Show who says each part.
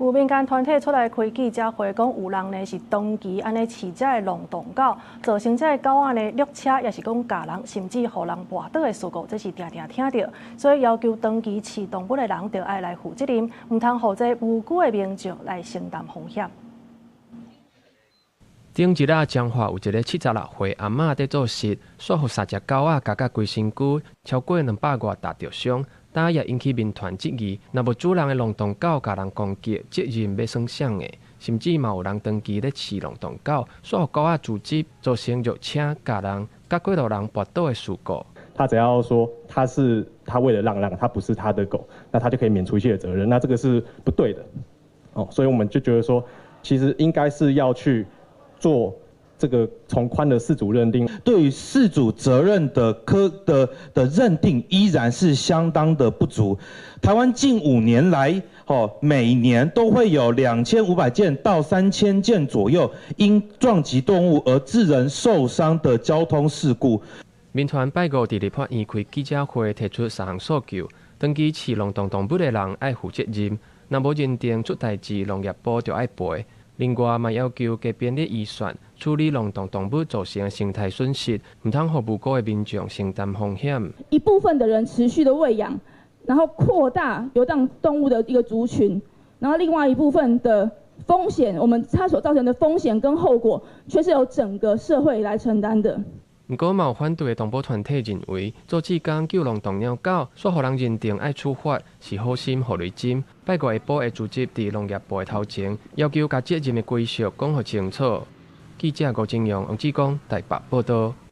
Speaker 1: 有民間團體出來開記者會，講有人呢是長期按呢飼這个浪蕩狗，造成這个狗仔呢掠車，抑是講咬人，甚至予人跋倒的事故，這是定定聽著。所以要求長期飼動物的人，著愛來負責任，毋通予這無辜的民眾來承擔風險。
Speaker 2: 頂一日，彰化有一个76歲阿嬤佇做穡，煞予三隻狗仔咬甲規身軀，超過200外搭著傷，今也引起民團質疑：若無主人的浪蕩狗共人攻擊，責任欲算誰的？甚至嘛有人長期咧飼浪蕩狗，煞予狗仔滋汁，造成掠車咬人、佮過路人跋倒的事故。
Speaker 3: 他只要說他是他餵的浪浪，他不是他的狗，那他就可以免除一切的責任。那這個是不對的。哦，所以我們就覺得說，其實應該是要去做這個從寬的飼主認定，
Speaker 4: 對於飼主責任的科的的認定依然是相當的不足。台灣近5年來，哦，每年都會有2500件到3000件左右因撞擊動物而致人受傷的交通事故。
Speaker 2: 民團拜五佇立法院開記者會，提出三項訴求：長期飼浪蕩動物的人愛負責任，若無認定出代誌，農業部就愛賠。另外，嘛要求加編列預算，處理浪蕩動物造成的生態損失，毋通予無辜的民眾承擔風險。
Speaker 5: 一部分的人持續的餵養，然後擴大遊蕩動物的一個族群，然後另外一部分的風險，我們它所造成的風險跟後果，卻是由整個社會來承擔的。
Speaker 2: 毋過，嘛有反對的動保團體認為，做志工救浪蕩貓狗，煞予人認定愛處罰，是好心予雷針。拜五下晡會組織佇農業部的頭前，要求共責任的歸屬講予清楚。記者吳金陽、王志剛台北報道。